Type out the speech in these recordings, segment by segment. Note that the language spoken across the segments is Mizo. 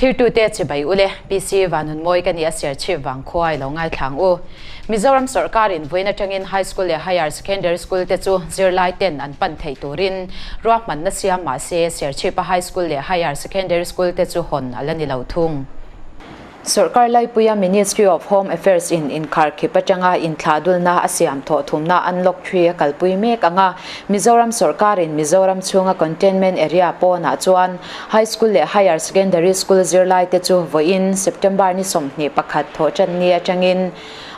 Thlirtute chibai ule, PC Vanhunmawi ka ni a Serchhip vang khua i lo ngaithlang u. Mizoram sawrkarin vawiin atangin High School leh Higher Secondary School te chu zirlai ten an pan theih turin ruahmanna siam mahse Serchhipa High School leh Higher Secondary School te chu hawn a la ni lo thung. Sawrkar laipuia Ministry of Home Affairs in inkharkhip atanga inthlahdulna a siam thawh thumna Unlock 3 a kalpui mek ang a, Mizoram sawrkarin Mizoram chhunga Containment Area pawnah chuan High School leh Higher Secondary School zirlaite chu vawiin September ni 21 thawhṭan ni atangin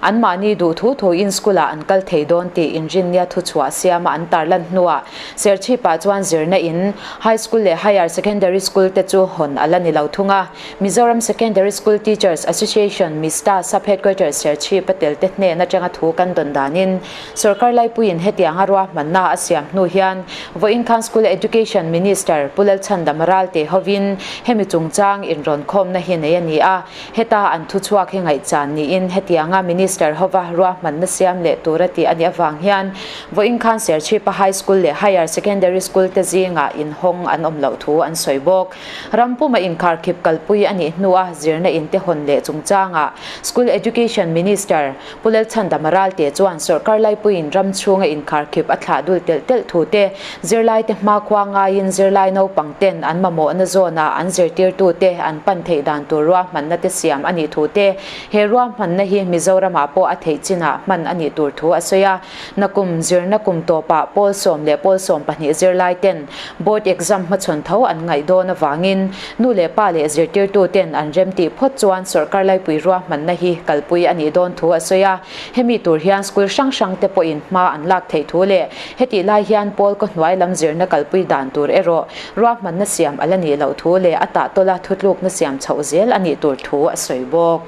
anmahni duh thu thuin school-ah an kal thei dawn tih inrinnia thuchhuah siama an tarlan hnuah Serchhip-ah chuan zirna in High School leh Higher Secondary School te chu hawn a la ni lo thung a. Mizoram Secondary School Teachers Association, MISTA, Sub-Headquarters Serchhip a telte hnen atanga thu kan dawn danin Sorkar laipuiin hetianga ruahmanna a siam hnu hian vawiin khan School Education Minister Pu Lalchhandam Ralte hovin hemi chungchang inrawnkhawmna hi nei a ni a, heta an thuchhuak hi ngaihchan niin hetianga Minister hova ruahmanna siam leh tura tih a nih avang hian vawiin khan Serchhipa High School leh Higher Secondary School te zingah inhawng an awm loh thu an sawi bawk. Ram puma inkharkhip kalpui a nih hnua zirna inte hawn leh chungchangah School Education Minister Pu Lalchhandama Ralte chuan sawrkar laipuiin ram chhunga inkharkhip a thlah dul telh telh thu te, zirlaite hmakhua ngaiin zirlai naupang ten an mamawhna zawnah an zirtirtute an pan theih dan tur ruahmanna te siam a nih thu te, he ruahmanna hi Mizoramah pawh a theih chinah hman a nih tur thu a sawi a. Nakum zirna kum tawpah pawl sawm leh pawl 12 zirlai ten board exam hmachhawn tho an ngaih dawn avangin nu leh pa leh zirtirtu ten an remtih phawt chuan sawrkar laipui ruahmanna hi kalpui a nih dawn thu a sawi a. Hemi tur hian school hrang hrang te pawhin hma an lak theih thu leh hetih lai hian pawl kaw hnuai lam zirna kalpui dan tur erawh ruahmanna siam a la nih loh thu leh a tahtawla thutlukna siam chhoh zel a nih tur thu a sawi bawk.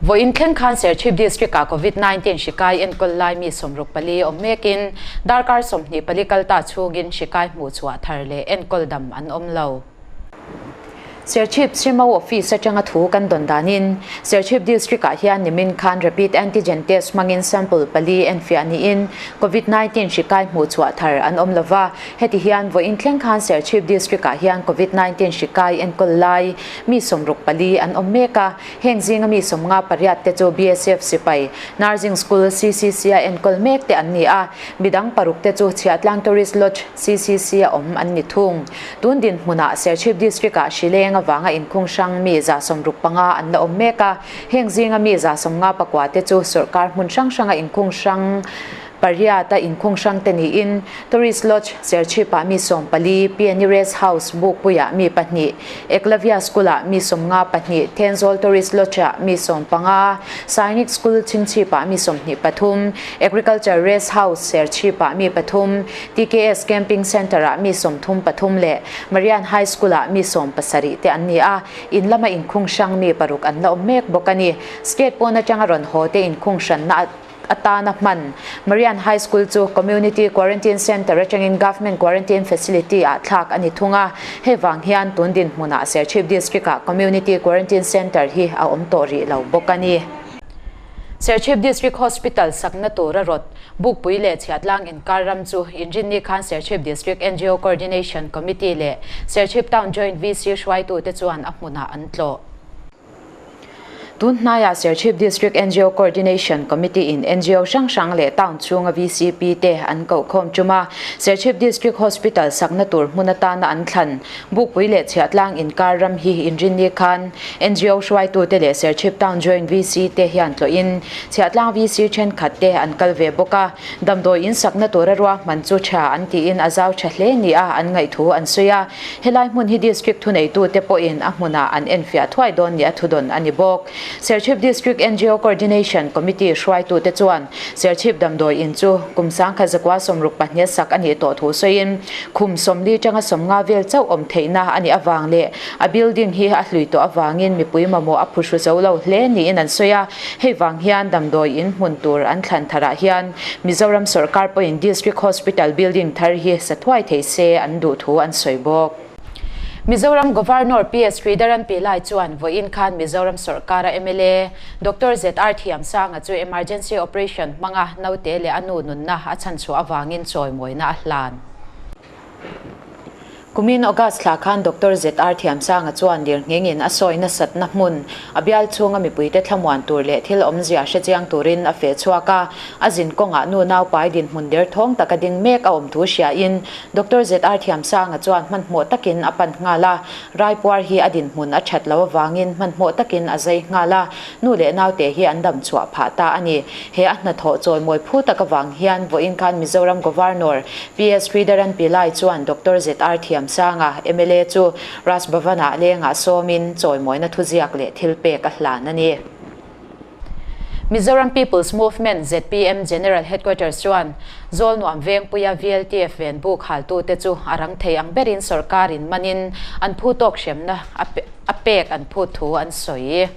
Vawiin thleng khan Serchhip District-ah Covid 19 hri kai enkawl lai mi 64 awm mekin darkar 24 kal ta chhungin hri kai hmuh chhuah thar leh enkawl dam an awm lo. Serchhip Simo Office atanga thu kan dawn danin Serchhip District-ah hian nimin khan Rapid Antigen Test hmangin sample pali enfiah niin Covid 19 hri kai hmuh chhuah thar an awm lova. Heti hian vawiin thleng khan Serchhip District-ah hian Covid 19 hri kai enkawl lai Mi 64 an awm mek a, heng zinga mi 58 te chu BSF sipai, Nursing School, CCC a enkawl mek te an ni a, midang paruk te chu Chhiahtlang Tourist Lodge, CCC a awm an ni thung. Tun dinhmunah Serchhip District-ah hrileng avanga inkhung hrang mi 65 an la awm mek a, heng zinga mi 59 te chu sawrkar hmun hrang hranga inkhung hrang Pariat a inkhung hrang te niin Tourist Lodge, Serchhip-ah mi 14, Peony Rest House, Bukpuiah mi pahnih, Eklavya School-ah mi 52, Thenzawl Tourist Lodge-ah mi 15, Sainik School, Chhingchhip-ah mi 23, Agriculture Rest House, Serchhip-ah mi pathum, TKS Camping Centre-ah mi 33 leh Marian High School-ah mi 70 te an ni a, in lama inkhung hrang mi paruk an la awm mek bawk a ni. State pawn atanga rawn haw te inkhung hranna atana hman Marian High School chu Community Quarantine Centre atangin Government Quarantine Facility ah thlak a ni thung a, hei vang hian tun dinhmunah Serchhip District-ah Community Quarantine Centre hi a awm tawh rih lo bawk a ni. Serchhip District Hospital sakna tura rawt Bukpui leh Chhiatlang inkar ram chu Inrinni khan Serchhip District NGO Coordination Committee leh Serchhip Town Joint VC hruaitute chuan a hmunah an tlawh. Tun hnaiah Serchhip District NGO Coordination Committee in NGO hrang hrang leh town chhunga VCP te an koh khawm tum a, Serchhip District Hospital sakna tur hmun atana an thlan Bukpui leh Chhiahtlang inkar ram hi inrinni khan NGO hruaitute leh Serchhip Town Joint VC te hian tlawhin Chhiahtlang VC thenkhat te an kal ve bawk a, damdawi in sakna tura ruahman chu tha an tiin a zau tha hle nia an ngaihthu an sawi a. Helai hmun hi District thuneitute pawhin a hmunah an enfiah thuai dawn nia thudawn a ni bawk. Serchhip District NGO Coordination Committee hruaitute chuan Serchhip damdawi in chu kum 1962 sak a nih tawh thu sawiin khum 40 tanga 50 vel chauh awm theihna a nih avang leh a building hi a hlui tawh avangin mipui mamawh a phuhru zo lo hle niin an sawi a. Hei vang hian damdawi in hmun tur an thlan tharah hian Mizoram sawrkar pawhin District Hospital building thar hi sa thuai thei se an duh thu an sawi bawk. Mizoram Governor PS Sridharan Pillai chuan vawiin khan Mizoram sawrkara mla Doctor ZR Thiamsanga chu emergency operation hmanga naute leh a nu nunna a chhanchhuah avangin chawimawina a hlan. Kumin August thla khan Doctor ZR Thiamsanga chuan lirnghingin a sawi nasatna hmun, a bial chhunga mipuite thlamuan tur leh thil awmzia hre chiang turin a feh chhuak a. A zin kawngah nu naupai dinhmun derthawng taka ding mek a awm thu hriain Doctor ZR Thiamsanga chuan hmanhmawh takin a pan nghal a. Raipuar hi a dinhmun a that lo avangin hmanhmawh takin a zai nghal a, nu leh naute hi an dam chhuah phah ta a ni. He a hnathawh chawimawi phu tak avang hian vawiin khan Mizoram Governor PS Sridharan Pillai chuan Doctor ZR Thiamsanga, mla chu Raj Bhavan-ah lengah sawmin chawimawina thuziak leh thilpek a hlan a ni. Mizoram People's Movement, zpm, General Headquarters chuan Zawlnuam Vengpuia VLTF ven buk haltute chu a rang thei ang berin sawrkarin manin an phu tawk hremna a pek an phut thu an sawi.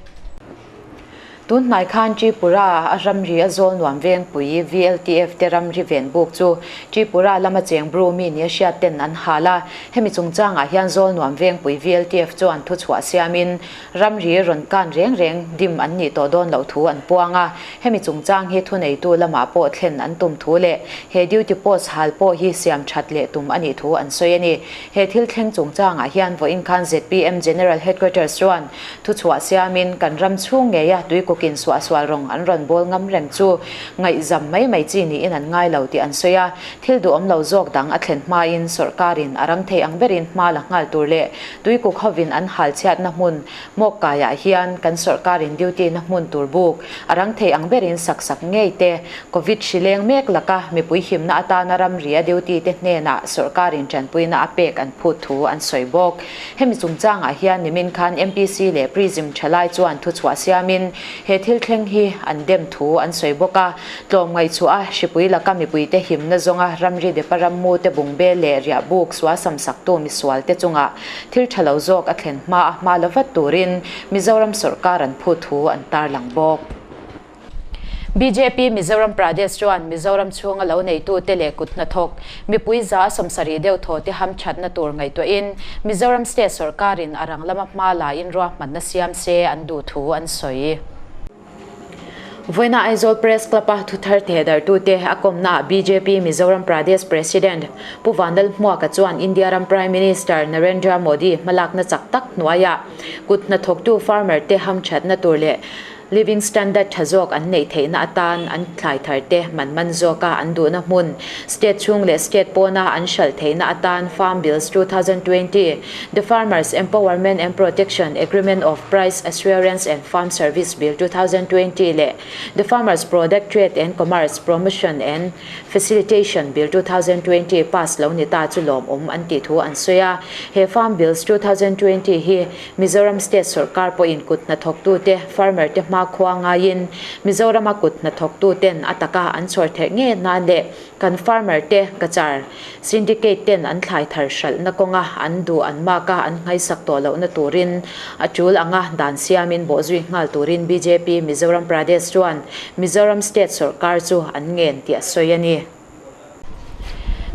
Tun hnai khan Tripura a ramri a Zawlnuam Vengpui VLTF te ramri ven buk chu Tripura lama cheng Bru mi nia hriat ten an hal a. Hemi chungchangah hian Zawlnuam Vengpui VLTF chuan thuchhuah siamin Ramri rawn kan reng reng dim an nih tawh dawn loh thu an puang a, hemi chungchang hi thuneitu lamah pawh thlen an tum thu leh he duty post hal pawh hi siam that leh tum a nih thu an sawi a ni. He thil thleng chungchangah hian vawiin khan zpm General Headquarters chuan thuchhuah siamin kan ram chhung ngeia tuikukin suahsual rawng an rawn bawl ngam reng chu ngaihzam mai mai chi niin an ngai lo tih an sawi a, thil duhawm lo zawk dang a thlen hmain sawrkarin a rang thei ang berin hma la nghal tur leh Tuikuk hovin an hal chhiatna hmun Mawkkaiah hian kan sawrkarin duty na hmun tur buk a rang thei ang berin sak sak ngei te, Covid hri leng mek laka mipui himna atana ramri a duty te hnenah sawrkarin tanpuina a pek an phut thu an sawi bawk. Hemi chungchangah hian nimin khan MPC leh Prism thalai chuan thuchhuah siamin he thil thleng hi an dem thu an sawi bawk a. Tlawm ngaihchhuah a, hripui laka mipuite himna zawnga ramri depa rammu te bungbel leh riah buk sual samsaktu misual te chungah thil tha lo zawk a thlen hma a hma la vat turin Mizoram sawrkar an phut thu an tarlang bawk. Bjp Mizoram Pradesh chuan Mizoram chhunga lo neitute leh kut hnathawk mipui 70 deuh thaw te hamthatna tur ngaihtuahin Mizoram State sawrkarin a rang lama hma lain ruahmanna siam se an duh thu an sawi. Vawiina Aizawl Press Club-a thuthar thehdarhtute a kawmnaah bjp Mizoram Pradesh President Pu Vanlal Hmuaka chuan India ram Prime Minister Narendra Modi hmalakna chak tak hnuaiah kut hnathawktu farmer te hamthatna tur leh living standard tha zawk an neih theihna atan an thlai thar te man man zawka an duhna hmun state chhung leh state pawna an hralh theihna atan Farm Bills 2020 The Farmers Empowerment and Protection Agreement of Price Assurance and Farm Service Bill 2020 leh The Farmers Product Trade and Commerce Promotion and Facilitation Bill 2020 pass lo ni ta chu lawmawm an tih thu an sawi a. He Farm Bills 2020 hi Mizoram State sawrkar pawhin kut hnathawktute, farmer te hmakhua ngaiin Mizorama kut hnathawktuten a taka an chhawr theih ngei nan leh Kan farmer te Cachar syndicate ten an thlai thar hralhna kawnga an duh an mark a an nghaisak tawh lohna turin a tul anga dan siamin bawhzui nghal turin bjp Mizoram Pradesh chuan Mizoram State sawrkar chu an ngen tih a sawi a ni.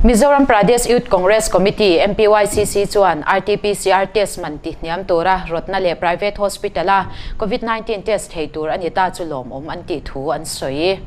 Mizoram Pradesh Youth Congress Committee, MPYCC, chuan RT-PCR test man tihhniam tura rawtna leh private hospital a Covid 19 test thei tur a ni ta chu lawmawm an tih thu an sawi.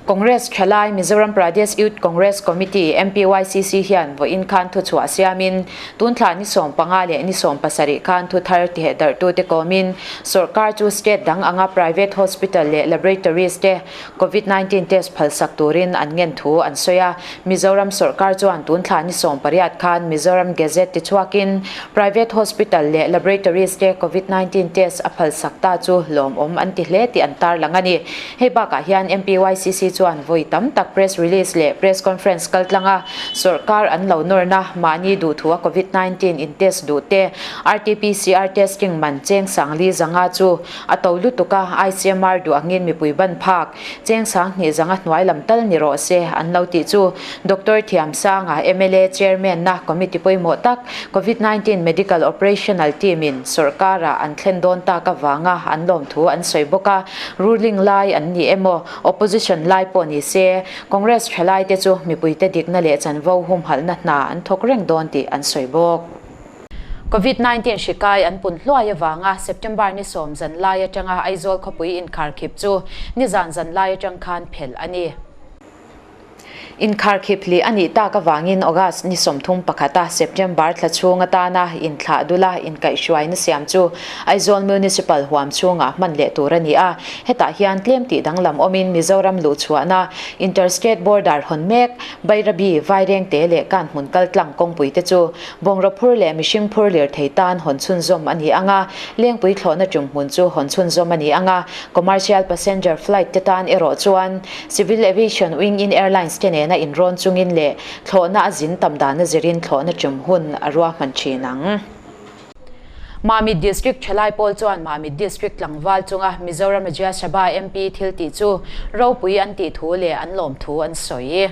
Congress thalai Mizoram Pradesh Youth Congress Committee, MPYCC, hian vawiin khan thuchhuah siamin tunthla ni 15 leh ni 17 khan thuthar tihdarhtute kawmin sawrkar chu state dang anga private hospital leh laboratories te Covid 19 test phalsak turin an ngen thu an sawi a. Mizoram sawrkar chuan tunthla ni 18 khan Mizoram Gazette tichhuakin private hospital leh laboratories te Covid 19 test a phalsak ta chu lawmawm an ti hle tih an tarlang a ni. Hei bakah hian MPYCC chuan vawi tam tak press release leh press conference kal tlanga sawrkar an lo nawrna mahni duhthua Covid 19 in test duh te RT-PCR testing man cheng sangli zanga chu a to lutuk a, ICMR duh angin mipui ban phak cheng 2000 zanga hnuai lam tal ni rawh se an lo tih chu Doctor Thiamsanga mla Chairman na committee pawimawh tak Covid 19 Medical Operational Team in sawrkara an thlen dawn tak avanga an lawmthu an sawi bawk a. Ruling lai an ni emaw, opposition lai pawh ni se, Congress thalai te chu mipuite dikna leh chanvo humhalhna hna an thawk reng dawn tih an sawi bawk. Covid 19 hri kai an pun hluai avanga September ni 10 zan lai atanga Aizawl khawpui inkharkhip chu nizan zan lai atang khan phelh a ni. Inkharkhip hlih a nih tak avangin August ni 30 pakhata September thla chhung atana inthlah dula inkaihhruaina siam chu Aizawl Municipal huam chhungah hman leh tur a ni a. Hetah hian tlem tih danglam awmin Mizoram luhchhuahna Interstate Border hawn mek Bairabi, Vairengte leh Kanhmun kaltlang kawngpui te chu Bungraw phur leh mihring phur lirthei tan hawn chhunzawm a ni ang a, lengpui thlawhna tum hmun chu hawn chhunzawm a ni ang a, commercial passenger flight te tan erawh chuan Civil Aviation Wing in airlines te nena inrawn chungin leh thlawhna a zin tam dana zirin thlawhna tum hun a ruahman thin ang. Mamit District Thalai pawl chuan Mamit District tlangval chunga Mizoram Rajya Sabha MP thil tih chu ropui an tih thu leh an lawm thu an sawi.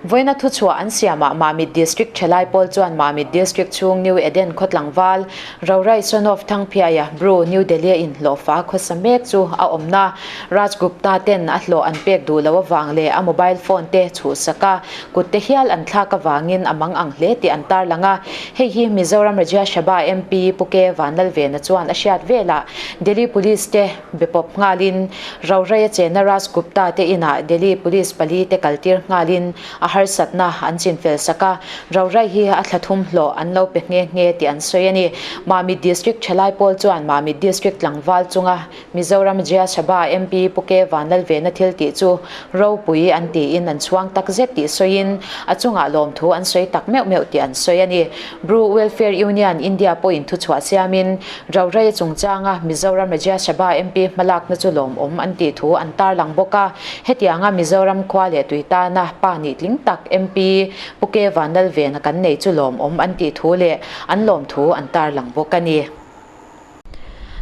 Vawiina thuchhuah an siamah Mamit District Thalai pawl chuan Mamit District chhung New Eden khaw tlangval Rorai Sonov Thangphiaia Bru New Delhi-a inhlawhfa khawsa mek chu a awmna Raj Gupta ten a hlawh an pek duh loh avang leh a mobile phone te chhuhsak a kut te hial an thlak avangin a mang ang hle tih an tarlang a. Hei hi Mizoram Rajya Sabha MP Pu K Vanlalvena chuan a hriat velah Delhi Police te be pawp nghalin Roraia chena Raj Gupta te inah Delhi Police pali te kaltir nghalin a harsatna an chinfel sak a, Rorai hi a thla thum hlawh an lo pe nghe nghe tih an sawi a ni. Mamit District Thalai pawl chuan Mamit District tlangval chunga Mizoram Rajya Sabha MP Pu K Vanlalvena thil tih chu ropui an tiin an chhuang tak zet tih sawiin a chungah lawmthu an sawi tak meuh meuh tih an sawi a ni. Bru Welfare Union India pawhin thuchhuah siamin Roraia chungchanga Mizoram Rajya Sabha MP hmalakna chu lawmawm an tih thu an tarlang bawk a. Hetianga Mizoram khua leh tui tana pa nih tling tak MP Pu K Vanlalvena kan nei chu lawmawm an tih thu leh an lawmthu an tarlang bawk a ni.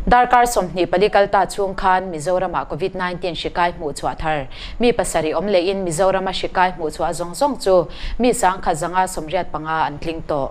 Darkar 24 kalta chhung khan Mizoramah Covid 19 hri kai hmuhchhuah thar mi pasarih awm lehin Mizorama hri kai hmuhchhuah zawng zawng chu mi 1185 an tling tawh.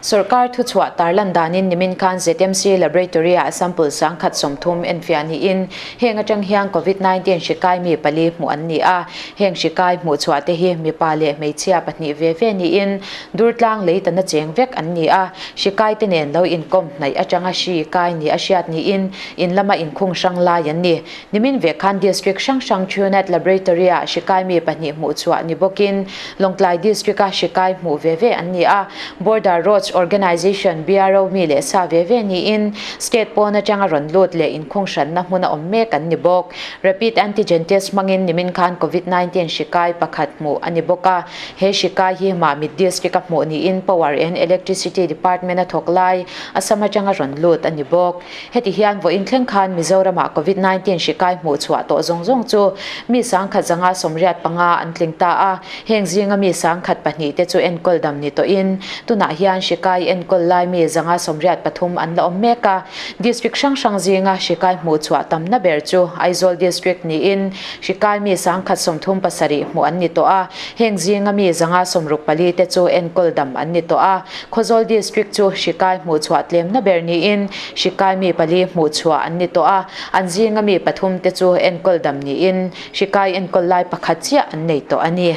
Sorkar thuchhuah tarlan danin nimin khan ZMC Laboratory-ah sample 1030 enfiah niin heng atang hian Covid 19 hri kai mi pali hmuh an ni a. Heng hri kai hmuhchhuah te hi mipa leh hmeichhia pahnih ve ve niin Durtlang leitana cheng vek an ni a, hri kai te nen lo inkawm hnaih atanga hri kai ni a hriat niin in lama inkhung hrang lai an ni. Nimin vek khan District hrang hrang Truenat Laboratory-ah hri kai mi pahnih hmuhchhuah ni bawkin Lawngtlai District-a hri kai hmuh ve ve an ni a, Border Roads Organisation, BRO, mi leh sa ve ve niin State pawn atanga rawn lut leh inkhung hranna hmuna awm mek an ni bawk. Rapid Antigen Test hmangin nimin khan Covid 19 hri kai pakhat hmuh a ni bawk a. He hri kai hi Mamit District-a hmuh niin Power and Electricity Department-a thawk lai Assam atanga rawn lut a ni bawk. Heti hian vawiin thleng khan Mizoramah Covid 19 hri kai hmuh chhuah tawh zawng zawng chu mi 1185 an tling ta a, heng zinga mi 1002 te chu enkawl dam ni tawhin tunah hian hri kai enkawl lai mi 183 an la awm mek a. District hrang hrang zinga hri kai hmuh chhuah tamna ber chu Aizawl District niin hri kai mi 1037 hmuh an ni tawh a, heng zinga mi 564 te chu enkawl dam an ni tawh a. Khawzawl District chu hri kai hmuh chhuah tlemna ber niin hri kai mi pali hmuh chhuah an ni tawh a, an zinga mi pathum te chu enkawl dam niin hri kai enkawl lai pakhat chiah an nei tawh a ni.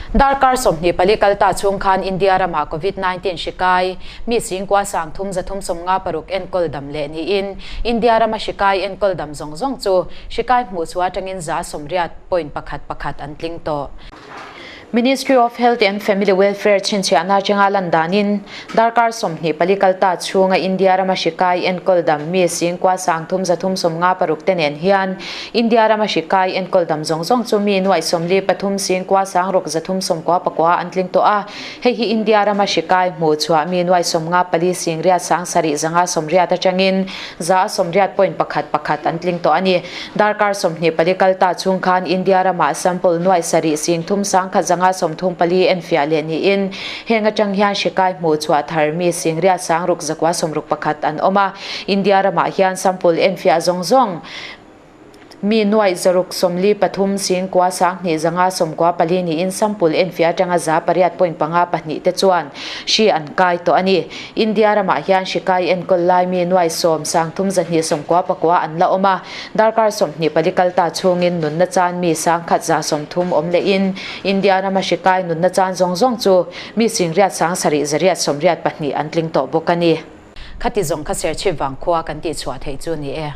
Darkar 24 kalta chhung khan India ramah Covid 19 hri kai mi singkua 3356 enkawl dam leh niin India rama hri kai enkawl dam zawng zawng chu hri kai hmuh chhuah atangin 80.11 an tling tawh. Ministry of Health and Family Welfare chhinchhiahna atanga lan danin darkar 24 kalta chhunga India rama hri kai enkawl dam mi singkua 3356 te nen hian India rama hri kai enkawl dam zawng zawng chu mi nuai 43 singkua 6399 an tling tawh a. Hei hi India rama hri kai hmuh chhuah mi nuai 54 singriat 7 580 atangin 80.11 an tling tawh a ni. Darkar 24 kalta chhung khan India ramah sample nuai sarih sing thum 1134 enfiah leh niin heng atang hian hri kai hmuh chhuah thar mi singriat 6 661 an awm a. India ramah hian sample enfiah zawng zawng mi nuai 643 singkua 2 594 niin sample enfiah atanga 8.52 te chuan hri an kai tawh a ni. India ramah hian hri kai enkawl lai mi nuai 10 3 2 99 an la awm a. Darkar 24 kalta chhungin nunna chan mi 1130 awm lehin India rama hri kai nunna chan zawng zawng chu mi singriat 7 8 82 an tling tawh bawk a ni. Khati zawng kha Serchhip vang khua kan tih chhuah theih chu ni e.